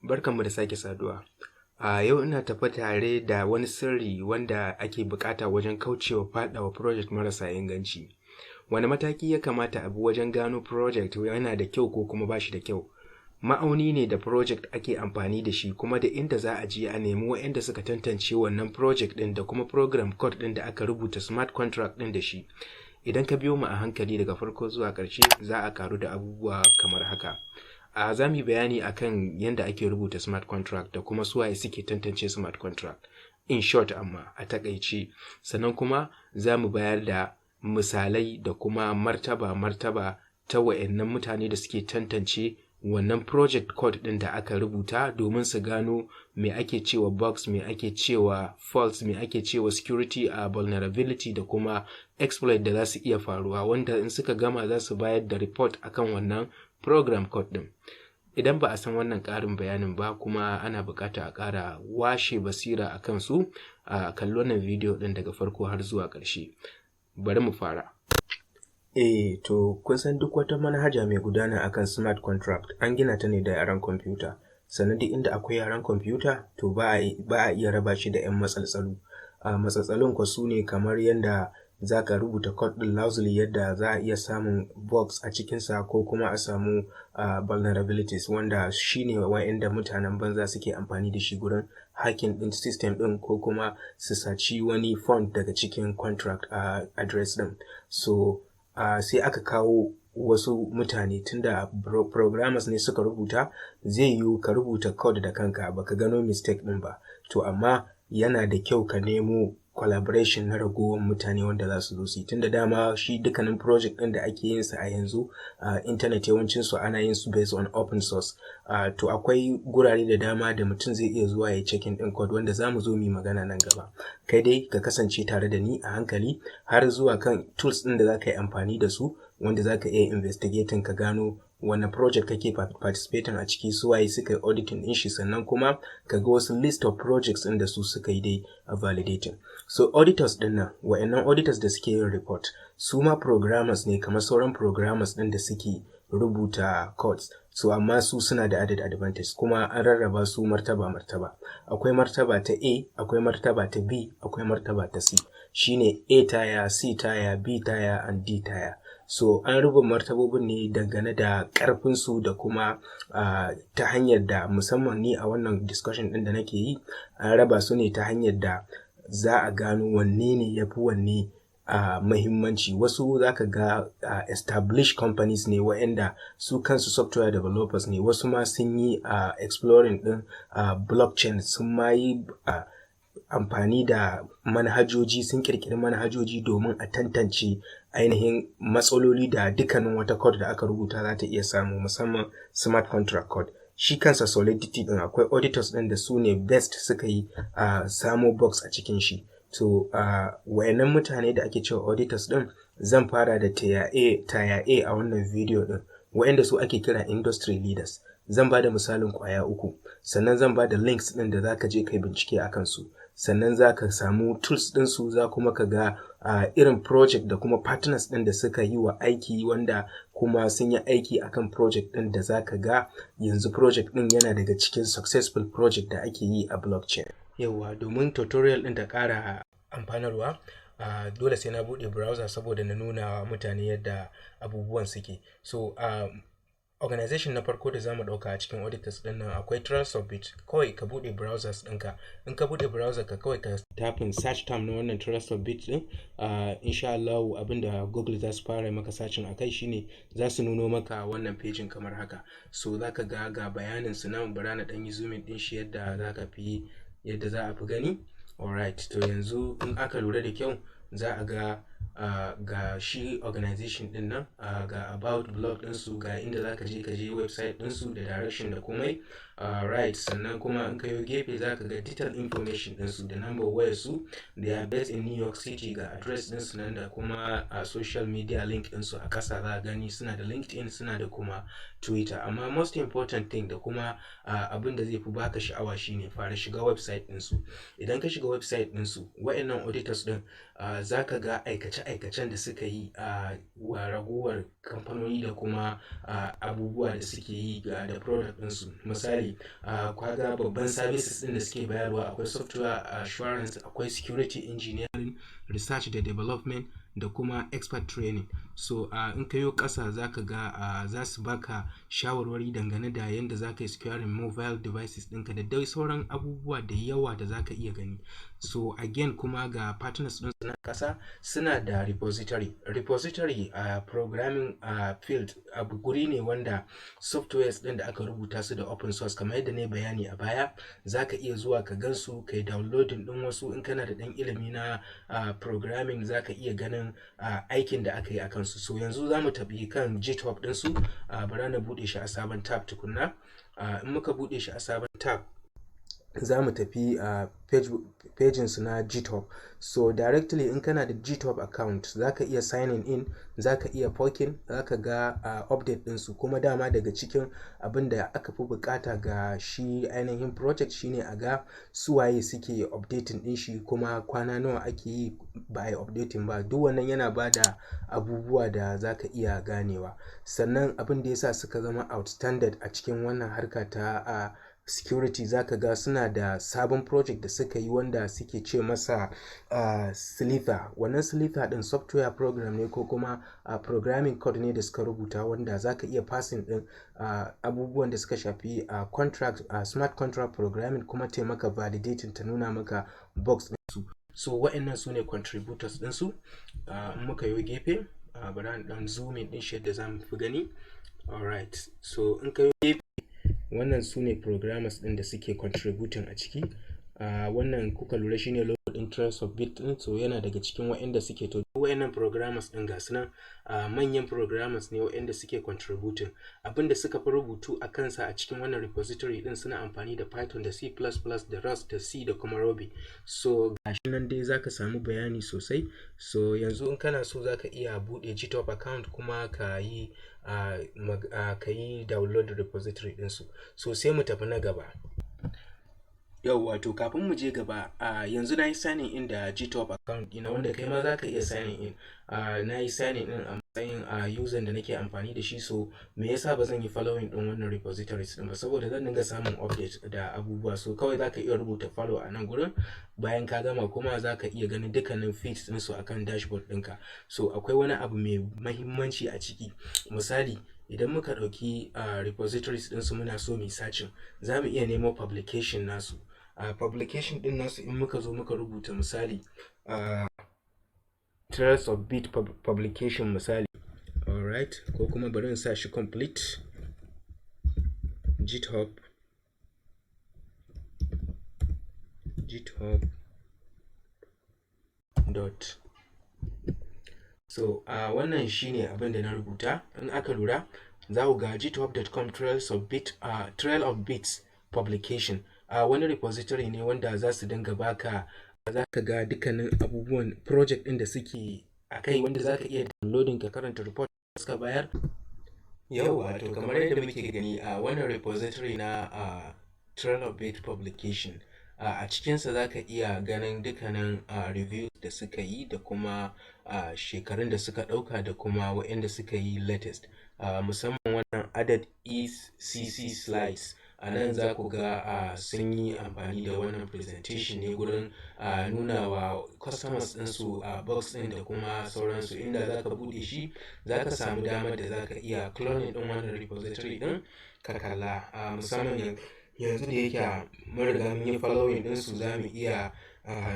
Barkanmu da sake saduwa. A yau ina tafe tare da wani sirri wanda ake buƙata wajen kaucewa faɗawa project marasa inganci. Wane mataki ya kamata a bi wajen gano project yana da kyau ko kuma ba shi da kyau? Ma'auni ne da project ake amfani da shi, kuma da inda za a je a nemi waɗanda suka tantance wannan project ɗin da kuma program code ɗin da aka rubuta smart contract ɗin da shi. Idan ka biyo mu a hankali daga farko zuwa ƙarshe, za a karu da abubuwa kamar haka. A za mu yi bayani akan yadda ake rubuta smart contract da kuma suwaye suke tantance smart contract. In short, amma a takaice, sannan kuma za mu bayar da misalai da kuma martaba-martaba ta wa'annan mutane da suke tantance wannan project code ɗin da aka rubuta, domin su gano me ake cewa bugs, me ake cewa faults, me ake cewa security a vulnerability da kuma exploit da za su iya faruwa, wanda in suka gama za su bayar da report akan wannan program code ɗin. Idan ba a san wannan ƙarin bayanin ba kuma ana buƙata a ƙara washe basira a kansu, a kalli wannan bidiyo ɗin daga farko har zuwa ƙarshe. Bari mu fara. Eh, to kun san duk wata manhaja mai gudana akan smart contract an gina ta ne da yaren kwamfuta. Sannan duk inda akwai yaren kwamfuta, to ba a iya raba shi da 'yan matsaltsalu. A matsaltsalun kwa su ne kamar yadda za ka rubuta code ɗin loosely, yadda za a iya samun bugs a cikinsa ko kuma a samu vulnerabilities, wanda shi ne wa'inda mutanen banza suke amfani da shi gurin hacking ɗin system ɗin ko kuma su saci wani fund daga cikin contract address ɗin. So sai aka kawo wasu mutane, tunda programmers ne suka rubuta, zai yiwu ka rubuta code da kanka baka gano mistake ɗin ba. To amma yana da kyau ka nemo collaboration na ragowar mutane wanda za su zo su yi, tunda dama shi dukkanin project ɗin da ake yin sa a yanzu internet, yawancin su ana yin su based on open source. To akwai gurare da dama da mutum zai iya zuwa ya checking ɗin code, wanda za mu zo mu yi magana nan gaba. Kai dai ka kasance tare da ni a hankali har zuwa kan tools ɗin da za ka yi amfani da su, wanda za ka iya investigating ka gano wanne project kake participating a ciki, su waye suka yi auditing din shi, sannan kuma ka ga wasu list of projects ɗin da su suka yi dai a validating. So auditors ɗin nan, wa'annan auditors da suke yin report, su ma programmers ne kamar sauran programmers ɗin da suke rubuta codes. So amma su suna da added advantage, kuma an rarraba su martaba martaba. Akwai martaba ta A, akwai martaba ta B, akwai martaba ta C, shine A tier, C tier, B tier and D tier. So an ruba martabobin ne dangane da ƙarfinsu da kuma ta hanyar da, musamman ni a wannan discussion ɗin da nake yi, an raba su ne ta hanyar da za a gano wanne ne ya fi wanne muhimmanci. Wasu za ka ga established companies ne waɗanda su kansu software developers ne, wasu ma sun yi exploring ɗin blockchain, sun ma yi amfani da manhajoji, sun kirkiri manhajoji domin a tantance ainihin matsaloli da dukkanin wata code da aka rubuta za ta iya samu, musamman smart contract code. Shi kansa Solidity din, akwai auditors din da su ne best suka yi samo bugs a cikin shi. To wayannan mutane da ake cewa auditors din, zan fara da tier A, tier A a wannan video din, wayanda su ake kira industry leaders. Zan ba da misalin kwaya uku, sannan zan ba da links din da zaka je kai bincike a kansu, sannan za ka samu tools ɗinsu, za kuma ka ga irin project da kuma partners ɗin da suka yi wa aiki, wanda kuma sun yi aiki akan project ɗin da za ka ga yanzu project ɗin yana daga cikin successful project da ake yi a blockchain. Yauwa, domin tutorial ɗin ta ƙara amfanarwa, dole sai na buɗe browser saboda na nuna wa mutane yadda abubuwan suke. So organization na farko da zamu ɗauka a cikin auditors ɗin nan, akwai Trails of Bit. Kawai ka buɗe browsers ɗinka. In ka buɗe browser ka, kawai ka typing search term na wannan Trails of Bit ɗin. Insha Allah abinda Google za su fara maka searching akai shine za su nuno maka wannan page kamar haka. So zaka ga bayanin su nan. Bara na ɗan yi zooming ɗin shi yadda za a fi gani. Alright, to yanzu in aka lura da kyau, za a ga ga shi organization din nan, ga about blog ɗinsu, ga inda za ka je website ɗinsu da direction da komai. Right, sannan kuma in ka yo gefe, za ka ga detailed information ɗinsu da number wayar su. They are based in New York City, ga address ɗinsu nan, da kuma a social media link ɗinsu a ƙasa. Za a gani suna da LinkedIn, suna da kuma Twitter. Amma most important thing da kuma abin da zai fi baka sha'awa shine fara shiga website ɗinsu. Idan ka shiga website ɗinsu, wa'annan auditors ɗin, za ka ga aikace aikace-aikacen da suka yi a ragowar kamfanoni da kuma abubuwa da suke yi da product ɗinsu. Misali, kaga babban services ɗin da suke bayarwa akwai software assurance, akwai security engineering, research da development, da kuma expert training. So in ka yo ƙasa, za ka ga za su baka shawarwari dangane da yadda za ka yi securing mobile devices ɗinka da dai sauran abubuwa da yawa da za ka iya gani. So again, kuma ga partners ɗinsu na ƙasa, suna da repository. Repository a programming field abu guri ne wanda softwares ɗin da aka rubuta su da open source, kamar yadda na bayani a baya, za ka iya zuwa ka gansu, ka yi downloading ɗin wasu. In kana da ɗan ilimi na programming, za ka iya ganin aikin da aka yi a kansu. So yanzu za mu tafi kan GitHub ɗinsu. Bara na buɗe shi a sabon tab tukunna. In muka buɗe shi a sabon tab, za mu tafi a page su na GitHub. So directly, in kana da GitHub account, za ka iya signing in, za ka iya poking, za ka ga update ɗinsu. Kuma dama daga cikin abin da aka fi bukata ga shi ainihin project shine a ga suwaye suke updating ɗin shi, kuma kwana nawa ake yi ba a yi updating ba. Duk wannan yana ba da abubuwa da za ka iya ganewa. Sannan abin da yasa suka zama outstanding a cikin wannan harka ta security, zaka ga suna da sabon project da suka yi wanda suke ce masa Slither. Wannan Slither din software program ne ko kuma programming code ne da suka rubuta, wanda zaka iya passing din abubuwan da suka shafi contract, smart contract programming, kuma taimaka validating, ta nuna maka bugs ɗinsu. So wa'annan su ne contributors ɗinsu. In muka yi gefe, bari in ɗan zoom in ɗin shi yadda za mu fi gani. Alright, so in ka yi gefe, wannan su ne programmers ɗin da suke contributing a ciki. Wannan kuka lura shine logo ɗin Trails of Bit ɗin. So yana daga cikin waɗanda suke, to waɗannan programmers ɗin ga su nan, manyan programmers ne waɗanda suke contributing. Abinda suka fi rubutu a kansa a cikin wannan repository ɗin, suna amfani da Python da C++ da Rust da C da kuma Ruby. So gashi nan dai zaka samu bayani sosai. So yanzu in kana so, zaka iya buɗe GitHub account kuma ka yi download repository ɗinsu. So sai mu tafi na gaba. Yau wato kafin mu je gaba, yanzu na yi signing in da GitHub account ɗina, wanda kai ma za ka iya signing in. Na yi signing in a matsayin user da nake amfani da shi. So me yasa ba zan yi following ɗin wannan repositories ɗin ba? Saboda zan dinga samun update da abubuwa. So kawai za ka iya rubuta follow a nan gurin. Bayan ka gama kuma, za ka iya ganin dukkanin feeds ɗinsu akan dashboard ɗinka. So akwai wani abu mai mahimmanci a ciki. Misali, idan muka ɗauki repositories ɗinsu, muna so mu searching, za mu iya nemo publication nasu. Publication ɗin nasu, in muka zo muka rubuta misali Trails of Bit publication misali, alright, ko kuma bari in sa shi complete, github dot. So wannan shine abin da na rubuta. In aka lura, za ku ga github.com trails of bit, Trail of Bits publication. Wani repository ne wanda za su dinga baka, za ka ga dukkanin abubuwan project ɗin da suke a kai, wanda za ka iya downloading ka karanta report da suka bayar. Yau wato kamar yadda muke gani a wannan repository na Trail of Bit publication, a cikinsa za ka iya ganin dukkanin reviews da suka yi, da kuma shekarun da suka ɗauka, da kuma waɗanda suka yi latest, musamman wannan added ECC slice. A nan za ku ga sun yi amfani da wannan presentation ne gurin nuna wa customers ɗinsu a bugs ɗin da kuma sauransu. Inda za ka buɗe shi, za ka samu damar da za ka iya cloning ɗin wannan repository ɗin ka kalla. Musamman yanzu da yake mun riga mun yi following ɗinsu, za mu iya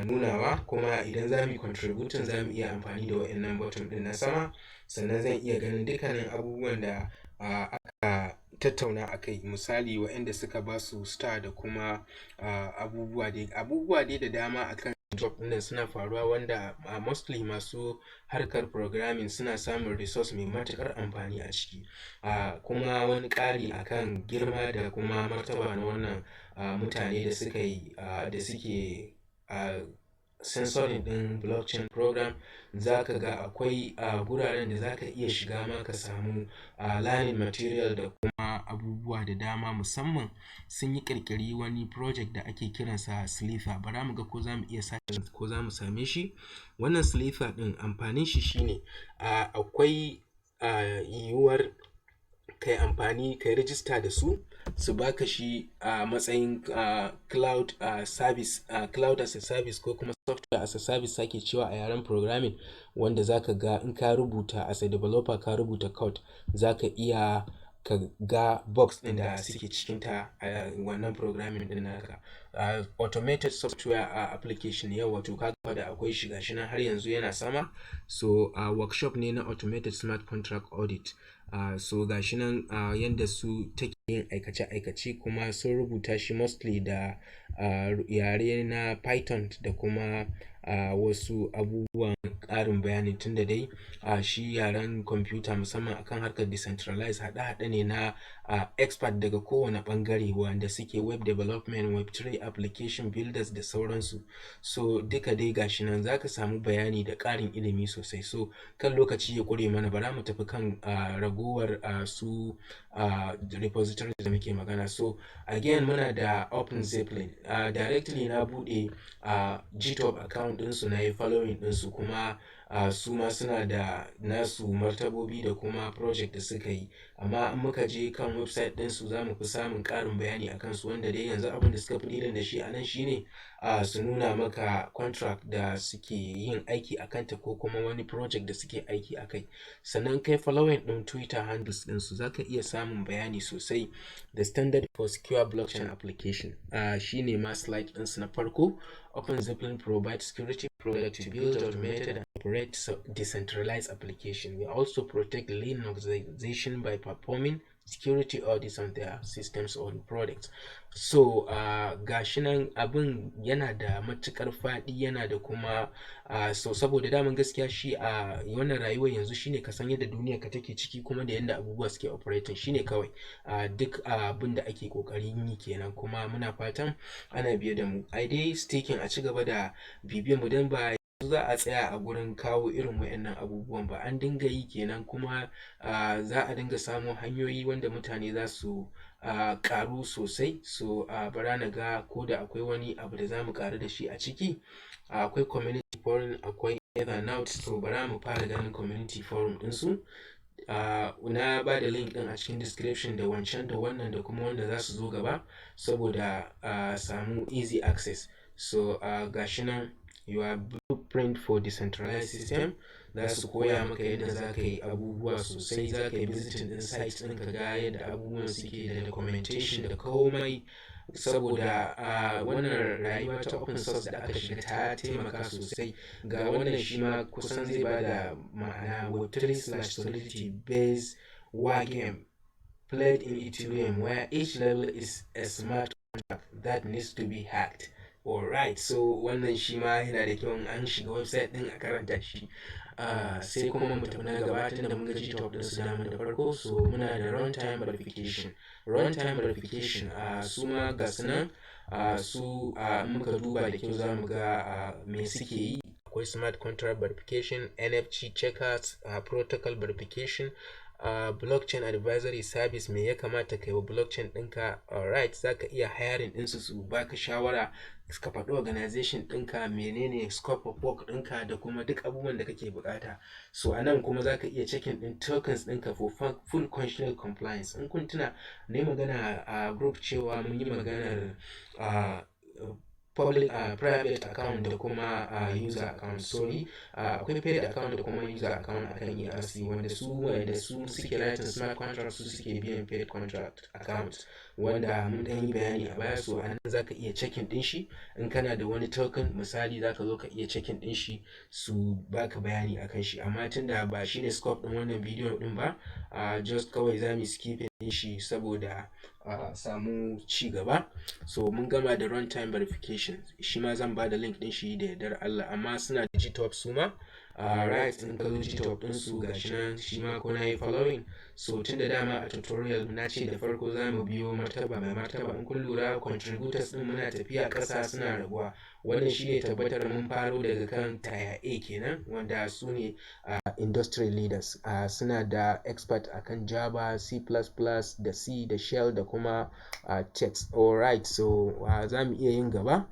nunawa. Kuma idan za mu yi contributing, za mu iya amfani da waɗannan button ɗin na sama. Sannan zan iya ganin dukkanin abubuwan da aka tattauna a kai, misali waɗanda suka ba su star, da kuma abubuwa dai da dama akan job ɗin suna faruwa, wanda mostly masu harkar programming suna samun resource mai matuƙar amfani a ciki. Kuma wani ƙari akan girma da kuma martaba na wannan mutane da suka yi da suke censoring ɗin blockchain program. Za ka ga akwai guraren da za ka iya shiga ma ka samu learning material da kuma abubuwa da dama. Musamman sun yi ƙirƙiri wani project da ake kiransa Slither. Bara mu ga ko za mu iya ko za mu same shi. Wannan Slither ɗin, amfanin shi shine akwai yiwuwar kai amfani, kai rijista da su, su baka shi a matsayin cloud service, cloud as a service ko kuma software as a service ake cewa a yaren programming, wanda zaka ga in ka rubuta as a developer, ka rubuta code, zaka iya ka ga bugs ɗin da suke cikinta a wannan programming ɗin naka. Automated software application. Yau wato kaga da akwai shi, gashi nan har yanzu yana sama. So workshop ne na automated smart contract audit. So gashi nan yanda su take yin aikace-aikace, kuma sun rubuta shi mostly da yare na Python da kuma wasu abubuwan ƙarin bayani, tunda dai shi yaren kwamfuta, musamman akan harkar decentralized, haɗe-haɗe ne na expert daga kowane ɓangare wanda suke web development, web3 application builders da sauransu. So duka dai gashi nan zaka samu bayani da ƙarin ilimi sosai. So kan lokaci ya ƙure mana, bara mu tafi kan ragowar su repository da muke magana. So again muna da Open Zeppelin. Directly na buɗe GitHub account ɗinsu, na yi following ɗinsu, kuma su ma suna da nasu martabobi da kuma project da suka yi. Amma in muka je kan website ɗinsu, za mu fi samun ƙarin bayani a kansu, wanda dai yanzu abin da suka fi dealing da shi a nan shine su nuna maka contract da suke yin aiki a kanta ko kuma wani project da suke aiki a kai. Sannan kai following ɗin Twitter handles ɗinsu, za ka iya samun bayani sosai. The standard for secure blockchain application shine ma slide ɗinsu na farko. Open Zeppelin provides security product to build, automated and operate decentralized application. We also protect lean organization by performing security audits on their systems or products. So gashi nan abin yana da matukar faɗi, yana da kuma so saboda daman gaskiya shi a wannan rayuwar yanzu shine ka san yadda duniya ka take ciki kuma da yadda abubuwa suke operating. Shine kawai duk abin da ake kokarin yi kenan, kuma muna fatan ana biye da mu, ai dai sticking, a ci gaba da bibiyan mu, don ba za a tsaya a gurin kawo irin wayannan abubuwan ba. An dinga yi kenan, kuma za a dinga samun hanyoyi wanda mutane za su karu sosai. So bara na ga ko da akwai wani abu da za mu karu da shi a ciki. Akwai community forum, akwai Ethernaut. So bara mu fara ganin community forum ɗinsu. Na ba da link ɗin a cikin description, da wancan da wannan da kuma wanda za su zo gaba, saboda samu easy access. So gashi nan, your blueprint for decentralized system. Za su koya maka yadda za ka yi abubuwa sosai. Za ka yi visiting din site ɗin, ka ga yadda abubuwan suke da documentation da komai, saboda a wannan rayuwa ta open source da aka shiga ta taimaka sosai. Ga wannan shi ma kusan zai ba da ma'ana: web3/solidity based war game played in Ethereum where each level is a smart contract that needs to be hacked. Alright, so wannan shi ma yana da kyau an shiga website din a karanta shi. Sai kuma mu tafi na gaba, tunda mun ga GitHub din su dama da farko. So muna da runtime verification. Runtime verification, su ma ga su nan. Su muka duba da kyau, za mu ga me suke yi. Akwai smart contract verification, NFT checkers, protocol verification, blockchain advisory service, me ya kamata kai wa blockchain ɗinka. Alright, za ka iya hiring ɗinsu su baka shawara, ka faɗi organization ɗinka, menene scope of work ɗinka da kuma duk abubuwan da kake buƙata. So a nan kuma za ka iya checking ɗin tokens ɗinka for full functional compliance. In kun tuna, na yi magana a group cewa mun yi maganar public, private account da kuma user account, sorry, akwai paid account da kuma user account akan ERC, wanda su suke writing smart contract, su suke biyan paid contract account, wanda mun dan yi bayani a baya. So anan zaka iya checking din shi. In kana da wani token misali, zaka zo ka iya checking din shi, su baka bayani akan shi. Amma tunda ba shine scope din wannan bidiyon din ba, just kawai zamu skip din shi saboda samu ci gaba. So mun gama da runtime verification. Shi ma zan ba da link din shi da yardar Allah. Amma suna da GitHub su ma. Right, in ka zo GitHub ɗinsu, gashi nan shi ma ko na yi following. So tun da dama a tutorial na ce da farko za mu biyo martaba mai martaba. In kun lura, contributors ɗin muna tafiya ƙasa suna raguwa. Wannan shine tabbatar mun faro daga kan tier A kenan, wanda su ne industry leaders, suna da expert akan Java, C++, da C, da Shell, da kuma text. Alright, so za mu iya yin gaba,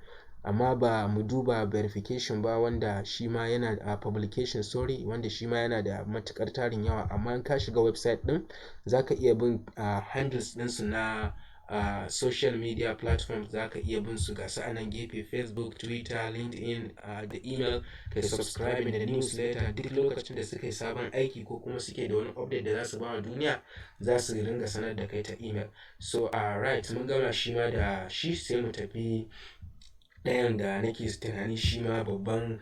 amma ba mu duba verification ba, wanda shi ma yana a publication, sorry, wanda shi ma yana da matukar tarin yawa. Amma in ka shiga website din, za ka iya bin handles ɗinsu na social media platforms. Za ka iya bin su, ga su a nan gefe: Facebook, Twitter, LinkedIn, da email, kai subscribe da newsletter. Duk lokacin da suka yi sabon aiki ko kuma suke da wani update da za su ba wa duniya, za su ringa sanar da kai ta email. So right, mun gama shi ma da shi, sai mu tafi ɗayan da nake tunani shi ma babban,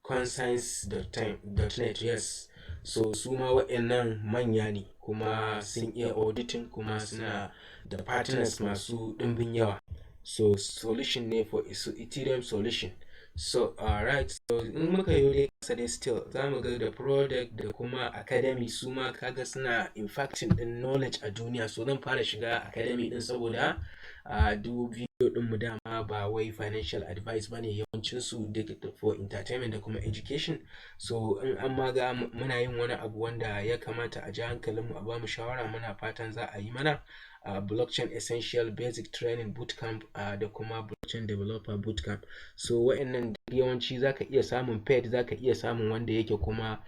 conscience.net. Yes, so su ma waɗannan manya ne, kuma sun iya auditing, kuma suna da partners masu ɗimbin yawa. So solution ne for Ethereum solution. So alright, so in muka yi dai kasa dai, still za mu ga da product da kuma academy. Su ma kaga suna impacting din knowledge a duniya. So zan fara shiga academy din saboda a duk video din mu dama ba wai financial advice bane, yawancin su duk for entertainment da kuma education. So in an ma ga muna yin wani abu wanda ya kamata a ji hankalin mu, a bamu shawara, muna fatan za a yi mana. Blockchain Essential Basic Training Bootcamp da kuma Blockchain Developer Bootcamp. So wa'annan yawanci zaka iya samun paid, zaka iya samun wanda yake kuma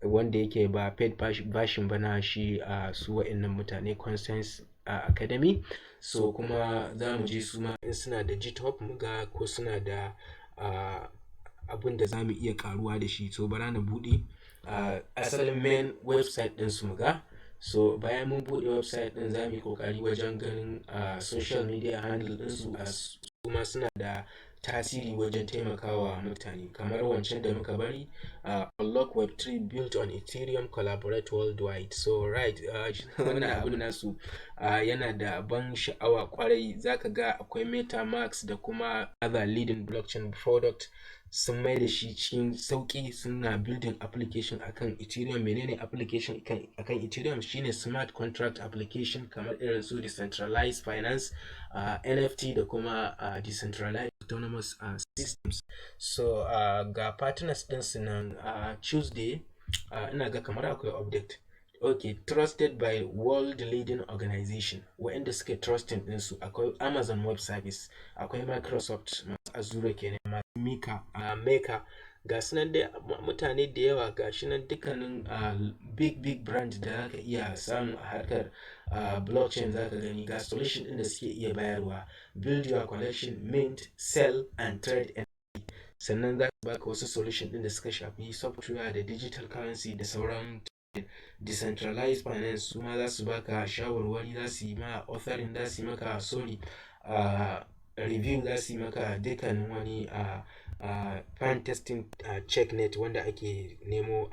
wanda yake ba paid version ba na shi su wa'annan mutane, Conscience Academy. So kuma za mu je su ma in suna da GitHub, mu ga ko suna da abin da za mu iya karuwa da shi. So bara na buɗe asalin main website ɗin su mu ga. So bayan mun buɗe website ɗin, za mu yi ƙoƙari wajen ganin social media handle ɗinsu. Kuma suna da tasiri wajen taimakawa mutane kamar wancan da muka bari, unlock Web3 built on Ethereum, collaborate worldwide. So right, wannan abin nasu yana da ban sha'awa kwarai. Zaka ga akwai MetaMask da kuma other leading blockchain product. Sun mai da shi cikin sauƙi, suna building application akan Ethereum. Menene application akan Ethereum? Shine smart contract application kamar irin su decentralized finance, NFT, da kuma decentralized autonomous systems. So ga partners ɗinsu nan. Tuesday, ina ga kamar akwai update. Okay, trusted by world leading organization. Waɗanda suke trusting ɗinsu akwai Amazon Web Service, akwai Microsoft masu Azure kenan, masu Mika, Maker, ga su nan dai mutane da yawa. Ga shi nan dukkanin big big brand da zaka iya samu a harkar blockchain zaka gani. Ga solution ɗin da suke iya bayarwa: build your collection, mint, sell and trade NFT. Sannan za su baka wasu solution ɗin da suka shafi software da digital currency da sauran decentralized finance. Su ma za su baka shawarwari, za su yi ma authoring, za su yi maka, sorry, review, za su yi maka dukkanin wani pen testing, checknet wanda ake nemo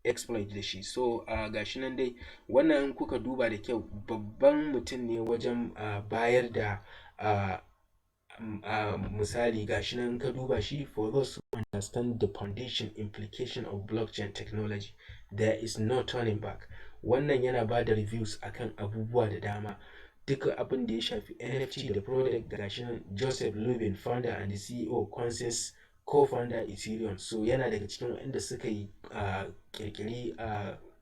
exploit da shi. So gashi nan dai, wannan kuka duba da kyau, babban mutum ne wajen bayar da misali. Gashi nan ka duba shi: "For those who understand the foundation implication of blockchain technology, there is no turning back." Wannan yana ba da reviews akan abubuwa da dama, duka abin da ya shafi NFT da product. Gashi nan, Joseph Lubin, founder and CEO Consensys, co-founder Ethereum. So yana daga cikin waɗanda suka yi kirkiri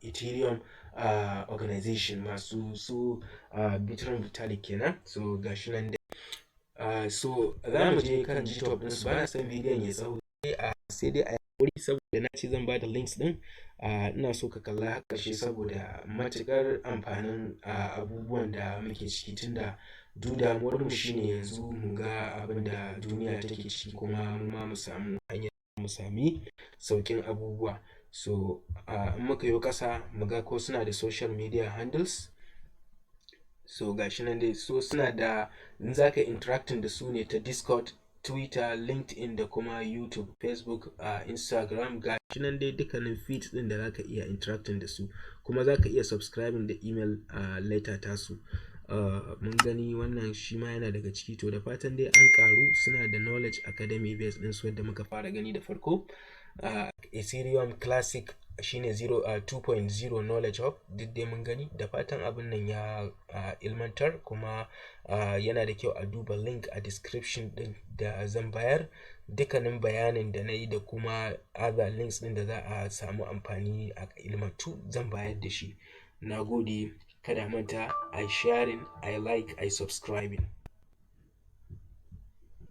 Ethereum organization, masu su Bitcoin Vitalik kenan. So gashi nan dai. So za mu je kan GitHub ɗinsu. Ba na son bidiyon ya tsawo, sai dai a wuri saboda na ce zan ba da links ɗin. Ina so ka kalla har ƙarshe saboda matuƙar amfanin abubuwan da muke ciki, tunda duk damuwar mu shine yanzu mu ga abin da duniya take ciki, kuma mu ma mu samu hanyar mu sami sauƙin abubuwa. So in muka yo ƙasa, mu ga ko suna da social media handles. So gashi nan dai. So suna da, in za ka interacting da su ne ta Discord, Twitter, LinkedIn, da kuma YouTube, Facebook, Instagram. Ga shi nan dai dukkanin feeds din da zaka iya interacting da su, kuma zaka iya subscribing da email letter tasu. Mun gani wannan shi ma yana daga ciki. To, da fatan dai an ƙaru. Suna da Knowledge Academy base ɗinsu wadda muka fara gani da farko. Ethereum Classic shine 0 2.0 Knowledge Hub, duk dai mun gani. Da fatan abin nan ya ilmantar, kuma yana da kyau a duba link a description din da zan bayar, dukkanin bayanin da na yi da kuma other links din da za a samu amfani a ilmantu, zan bayar da shi. Na gode. Kada manta a sharing, a like, a subscribing.